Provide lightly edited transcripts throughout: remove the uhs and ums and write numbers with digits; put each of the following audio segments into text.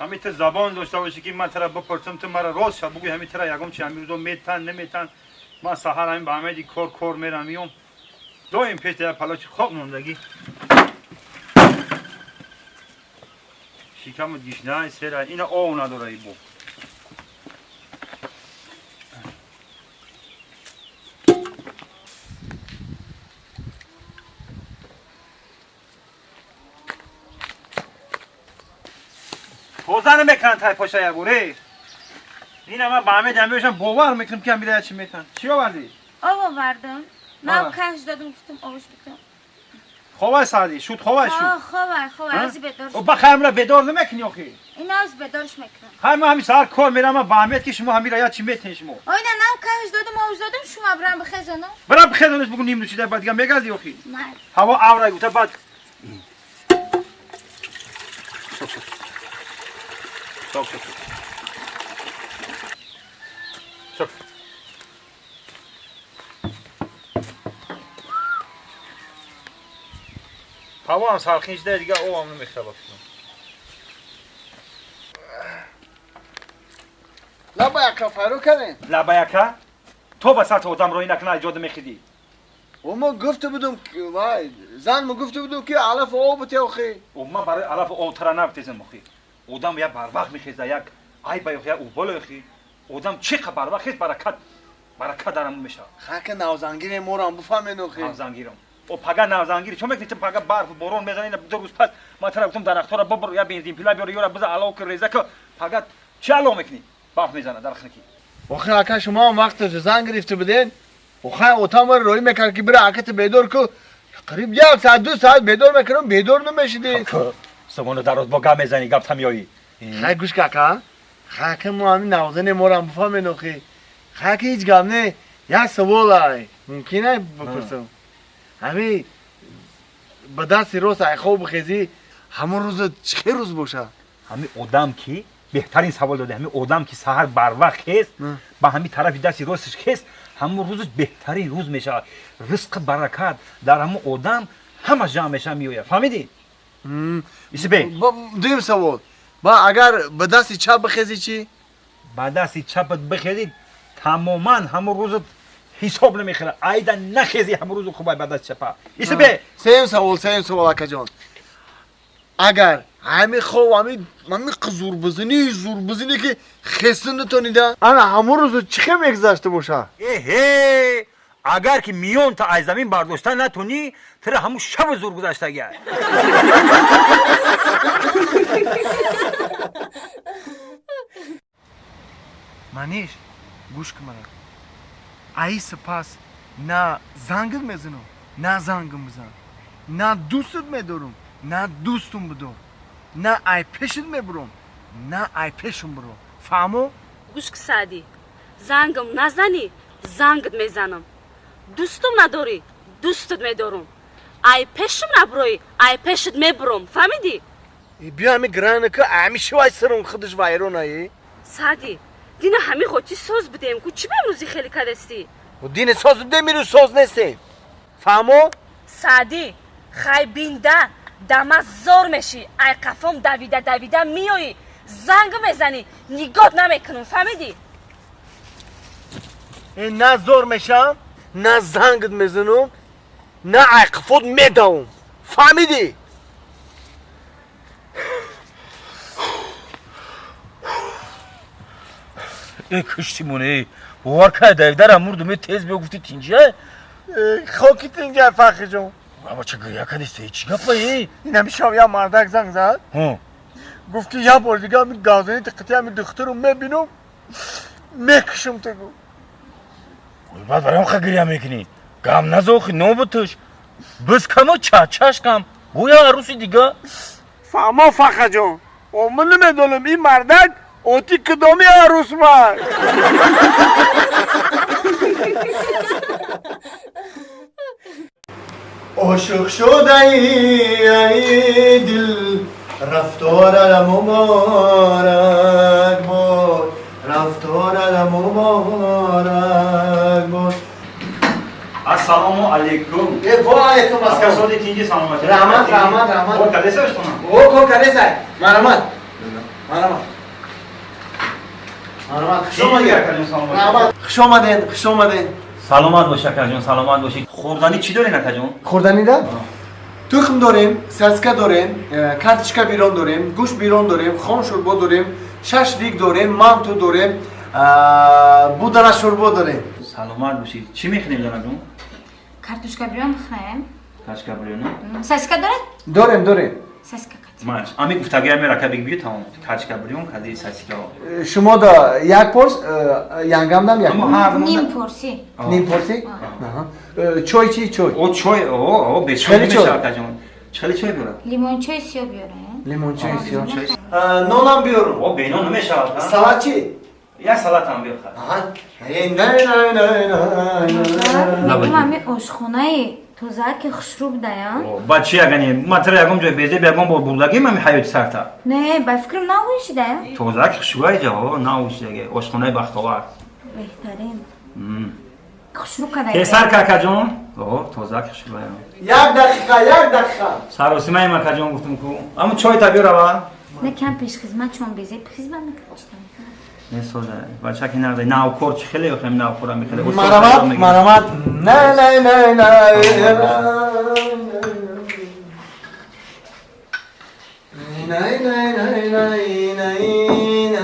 Ҳамин ту забон дошта бошӣ ки ман тара бипурсам, ту мара рост ша бугӯй, ҳамин тара ягон чи ҳамин рӯзо метан наметан. Ман саҳар ҳамин ба ҳамеди кор мерам миём. Доим пеш я палочи хоб мондагӣ. Шикаму гишна сера ина ов надора ибо. Тоза намекунанд тай поша ягоре. Ина ман ба ҳамеди ҳамеошам бовар мекунам ки ҳамира чӣ метан. Чӣ овардӣ? Об овардам. Ман каш додам, гуфтам обш битам. Ховай Саъди, шуд ховай шуд. Ховай, ховай, аз бедор. О ба хайр мара бедор намекунӣ охи. Ина аз бедорш мекунам. Хайр ман ҳамин саҳар кор мерам, ман ба ҳамед ки шумо ҳамира я чӣ метен шумо. Ина нав каш додам, обш додам, шумо брам бихезонам. Брам бихезонаш бугу ним нӯшида баъд дига мегардӣ охи. Ҳаво аврай гуфта баъд. Стоп, стоп, стоп. Ҳаво ҳам салқин шуда, дига об ҳам намехӯрад. Лабаяка фаро кардем. Лабаяка? То ба сатҳи одам роҳӣ накунад, иҷода мехидӣ. Мо гуфта будум, вай, зан мо гуфта будум ки алаф об бите охи. Ман барои алаф об тара набтезам охи. Одам як барвақт мехеза, як айба ё як убол охи. Одам чӣ қа барвақт хез, баракат, баракат дар ҳамон мешавад. Хака навзангире морам буфаҳмен охи. Навзангирам. О пага навзангири чо мекунӣ? Пага барф борон мезанӣ, ду рӯз пас ман тара гуфтам дарахтҳоро бибур, я бензинпила биёр, ёра биза алов ки реза ки пага чӣ алов мекунӣ? Барф мезана дар хунукӣ. Охи ака шумо ҳам вақташ занг гирифта буден. Охи отам маро роҳӣ мекард ки бира аката бедор ку. Қариб як соат ду соат бедор мекардам, бедор намешидӣ. Согоно дароз бо гап мезанӣ, гап там меоӣ. Хай гӯш ка ака. Хай ака мо ҳамин навзане морам буфаҳмен охи. Хай ака ҳеҷ гап не. Як савол ай. Мумкин ай бипурсам? Ҳамин ба дасти рост ай хоб бихезӣ, ҳамон рӯза чӣ хел рӯз бошад? Ҳамин одам ки беҳтарин савол дода, ҳамин одам ки саҳар барвақт хест, ба ҳамин тарафи дасти росташ хест, ҳамон рӯзаш беҳтарин рӯз мешавад. Ризқи баракат дар ҳамон одам ҳама ҷамъ мешавад, меояд. Фаҳмидӣ? Исибе. Дуюм савол. Ба агар ба дасти чап бихезӣ чӣ? Ба дасти чапат бихезӣ, тамоман ҳамон рӯзат ҳисоб намехӯрад. Айда нахезӣ ҳамон рӯзу хубай ба дасти чапа. Исибе. Сеюм савол, сеюм савол акаҷон. Агар ҳамин хоб, ҳамин зурбизанӣ ки хестун натонида, ана ҳамон рӯзу чӣ хел мегузашта бошад? Эҳе, агар ки миёнта аз замин бардошта натонӣ, тура ҳамун шабу зур гузаштагиа. Маниш, гӯш кун мана. Аи сипас на зангат мезанам, на зангам бизан, на дӯстат медорам, на дӯстум бидор, на ай пешат мебурам, на ай пешам бурам. Фаҳмо? Гӯш ки Саъдӣ, зангам назанӣ, зангат мезанам. Дӯстум надорӣ, дӯстат медорам. Ай пешам набуроӣ, ай пешат мебурам. Фаҳмидӣ? Биё ҳами гранака, ҳами шивай сарам худаш вайронаи. Саъдӣ, дина ҳами хотӣ соз будем ку, чӣ ба имрӯзи хеле кадастӣ? Дина соз будем, имрӯз соз нестем. Фаҳмо? Саъдӣ, хай бинда, дама зор мешӣ, ай қафом давида давида меоӣ, занг мезанӣ, нигоҳ намекунам, фаҳмидӣ? На зор мешам, на зангат мезанам, на ай қафот медавам. Фаҳмидӣ? Эй куштимон, бовар кай давидара мурдум, тез биё гуфти тинҷа? Хоки тинҷа, Фахриҷон. Аба ча гиря кадисте, чӣ гапа, эй? Ин ҳамишав як мардак занг зад. Гуфт ки як бор дига ҳамин гавзани тиқити ҳамин духтуру мебинам, мекушам ту гуфт. Баъд барам ха гиря мекунӣ? Гам назохи, нобутуш. Биз камо чачаш кам. Гӯя арӯси дига. Фаҳмо, Фахраҷон. О, ман намедонам ин мардак оти кудоми арӯс ман. Ошиқ шудаи ай дил, рафторам муборак бод, рафторам муборак бод. Ассалому алайкум. Э, ва алайкум ассалом. Ака соди тинҷи саломатӣ. Раҳмат, раҳмат, раҳмат. Кор кардесаш хона? О, кор кардесай. Марҳамат. Марҳамат. Марҳамат, хуш омадед. Хуш омадед, хуш омадед. Саломат бош, акаҷон, саломат бошӣ. Хӯрданӣ чӣ дорен, акаҷон? Хӯрданида? Тухм дорем, саска дорем, карточка бирон дорем, гӯшт бирон дорем, хом шӯрбо дорем, шашлик дорем, манту дорем, будара шӯрбо дорем. Саломат бошӣ. Чӣ мехӯрем, занаҷон? Картошка бирён бихӯрем. Картошка бирён? Саска дорад? Дорем, дорем. Саска кати. Маш, ами гуфтагия мера ка биг бию тамом. Картошка бирён, кади сасика. Шумо да як порс, янгамдам як. Ним порси. Ним порси? Аҳа. Чой чӣ, чой? О, чой, о, о, бечой намешавад, акаҷон. Чӣ чой биёрад? Лимончои сиёҳ биёрем. Лимончои сиёҳ. Нонам биёрам. О, бенон намешавад. Салат чӣ? Як салат ҳам биёр. Аҳа. Не, не, не, не. Ами ошхонаи тоза ки хушрӯ будая. Баъд чи ягане? Ма тара ягон ҷой безеб ягон бор бурдагим ами ҳаёти сарта. Не, ба фикрам навушидая. Тоза ки хушрӯ ҷа, о, навушидаге. Ошхонаи Бахтовар. Беҳтарин. Хушрӯ када. Тезтар ка, акаҷон. О, тоза ки хушрӯ. Як дақиқа, як дақиқа. Саросимаем, акаҷон, гуфтум ку. Аму чойта биёрава. Не, кам пешхизмат чон безеб хизмат мекунад. Не соза. Бачаки нағда навкор чӣ хеле охем навкора мехеле. Марҳамат, марҳамат. Не, не, не, не. Не, не, не, не, не, не, не.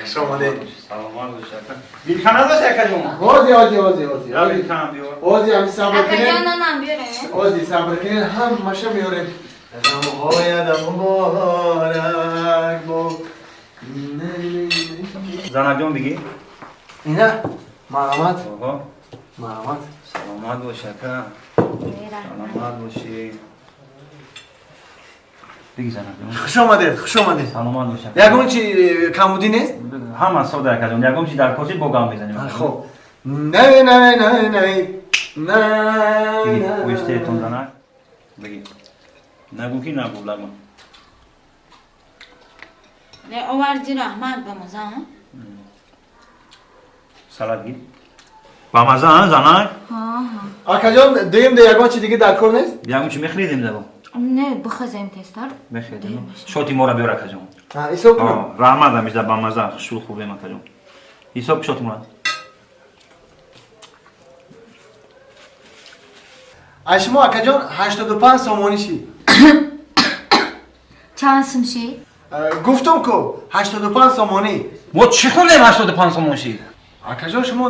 Хуш омадед. Саломат бош, ака. Билхан надошт, акаҷон? Ҳози, ҳози, ҳози, ҳози. Я билхан биёр. Ҳози ҳами сабр Акаҷон, кунед. нонам биёрем. Ҳози сабр кунед, ҳамаша меорем. Ғамҳоят муборак бод. Занаҷон, бигӣ. Ина, марҳамат. Оҳо. Марҳамат. Саломат бош, ака. Саломат бошӣ. Биги, занаҷон. Хуш омадед, хуш омадед. Саломат бош, ака. Ягон чи камбудӣ нест? Ҳама сода, акаҷон. Ягон чи дар кошид бо гам мезанем. Хоб. Не, не, не, не, не. Биги, оҳистаетон, занак. Биги. Нагӯ ки нагӯ лагун. Не оварди, раҳмат, ба маза. Салат гир. Ба маза, а, занак? Акаҷон, дуюм да ягон чи дига дар кор нест? Ягон чи мехӯридем дабо? Не, бихазем тезтар. Мехӯридем. Шоти мора биёр, акаҷон. Ҳисоб кунам. Раҳмат, амиза ба маза, хушрӯ хӯрдем, акаҷон. Ҳисоб шоти мора. Аз шумо, акаҷон, 85 сомонӣ шид. Чанд сум шид? Гуфтум ку, 85 сомонӣ. Мо чӣ хӯрдем 85 сомон шид? Акаҷон, шумо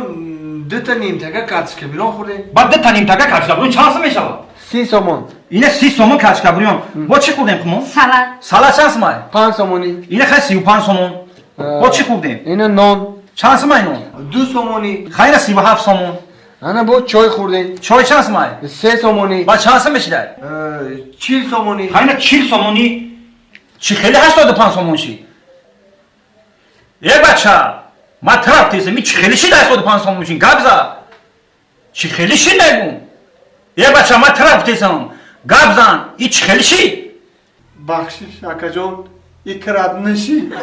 дута нимтага карточка бирон хӯрдем. Баъд дута нимтага карточка бирон чанд сум мешавад? 30 сомон. Ина 30 сомон карточка бирон. Мо чӣ хӯрдем хумо? Салат. Салат чанд сумай? 5 сомонӣ. Ина хай 35 сомон. Мо чӣ хӯрдем? Ина нон. Чанд сумай нон? 2 сомонӣ. Хай ина 37 сомон. Ана бо чой хӯрдем. Чой чанд сумай? 3 сомонӣ. Баъд чанд сум мешидай? 40 сомонӣ. Хай ина 40 сомонӣ. Чӣ хеле 85 сомон шид? Е бача, ма тараф тезем, чӣ хеле шид 85 сомон шид? Гап за. Чӣ хеле шид мегум? Е бача, ма тараф тезам. Гап зан, и чӣ хеле шид? Бахшиш, акаҷон, икрат нашид.